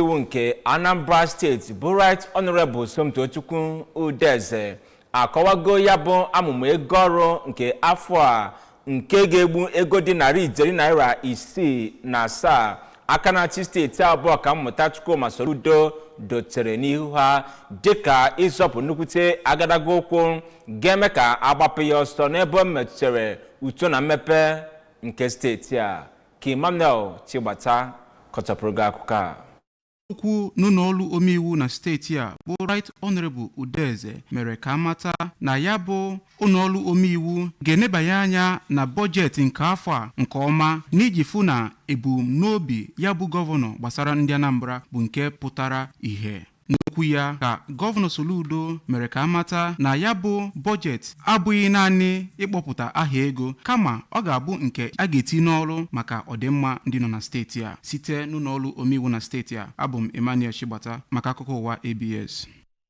Iwu nke Anambra Steeti bụ Right Honorable Somtochukwu Udeze akọwago ya bụ amụma ego ọrụ nke afọ a nke ga-egbu ego dị ₦667,000,000 aka na-achị steeti abụọ ka mmụta Chukwuma Soludo dotere n'ihu ha dịka ịzọpụ nnukwute agadaga ụkwụ ga-eme ka agbapụ ya ọsọ n'ebe o metụtara uto na mmepe nke steeti a. Ka Emmanuel Chigbata kọchapụrụ gị akụkọ a. Okwu n'ụlọọrụ omeiwu na steeti a bụ Right Honorable Udeze mere ka amata na ya bụ ụlọọrụ omeiwu ga-enebanye anya na bọjetị nke afọ a nke ọma n'iji fụ na ebumnobi ya bụ gọvanọ gbasara ndị Anambra bụ nke pụtara ìhè. N'okwu ya ka Gọvanọ Soludo mere ka amata na ya bụ bọjetị abụghị naanị ịkpọpụta aha ego, kama ọ ga-abụ nke a ga-eti n'ọrụ maka ọdịmma ndị nọ na steeti a. Site n'ụlọọrụ omeiwu na steeti a, abụ m Emmanuel Chigbata maka akụkọ ụwa ABS.